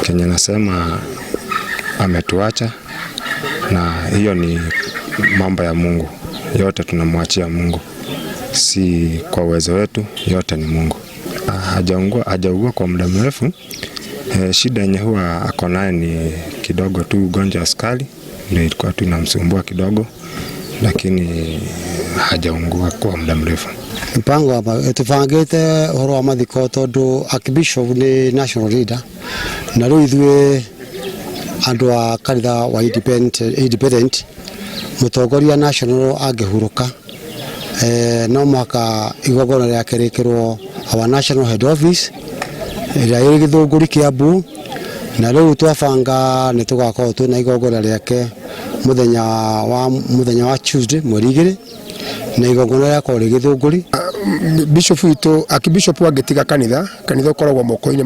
Kenye nasema ametuacha, na hiyo ni mambo ya Mungu, yote tunamwachia Mungu, si kwa uwezo wetu, yote ni Mungu. Hajaugua, hajaugua kwa muda mrefu. Shida yenye huwa ako naye ni kidogo tu, ugonjwa wa sukari ndio ilikuwa tu inamsumbua kidogo, lakini hajaugua kwa muda mrefu. Mpango wa tubangite uhoro wa mathiko tondu Archbishop ni national leader na riu ithuĩ andũ a kanitha wa independent mutongoria national angĩhurũka, no mũhaka igongona rĩake rĩkĩrwo our national head office ĩrĩa ĩrĩ Gĩthũngũri, Kiambu. Na rĩu twabanga nĩ tũgakorwo twĩna igongona rĩake mũthenya wa Tuesday 2 na igongona rĩakorwo rĩ Gĩthũngũri. Bishop witũ, archbishop angĩtiga kanitha, kanitha ũkoragwo moko-inĩ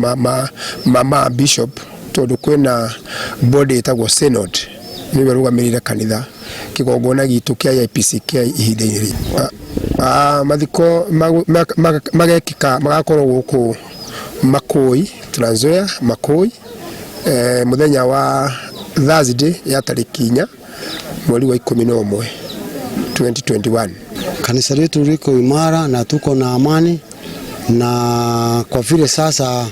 ma bishop, tondũ kwĩna body ĩtagwo synod, nĩwe rũgamĩrĩire kanitha. Kĩgongona gitũ kĩa IPC kĩa ihinda-inĩ rĩrĩ, mathiko magekĩka magakorwo gũkũ Makũi, Trans Nzoia, Makũi, mũthenya wa Thursday ya tarĩki 4 mweri wa 11 2021. Kanisa letu liko imara na tuko na amani, na kwa vile sasa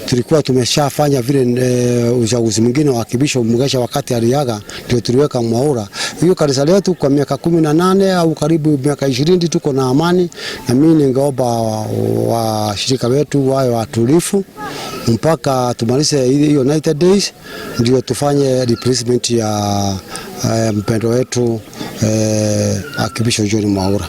tulikuwa tumeshafanya vile uchaguzi mwingine wa Archbishop Mugecha wakati aliaga, ndio tuliweka Mwaura. Hiyo kanisa letu kwa miaka 18 au karibu miaka 20 tuko na amani, na mimi ningeomba washirika wetu wawe watulifu mpaka tumalize hiyo 90 days, ndio tufanye replacement ya mpendo wetu, Archbishop John Mwaura.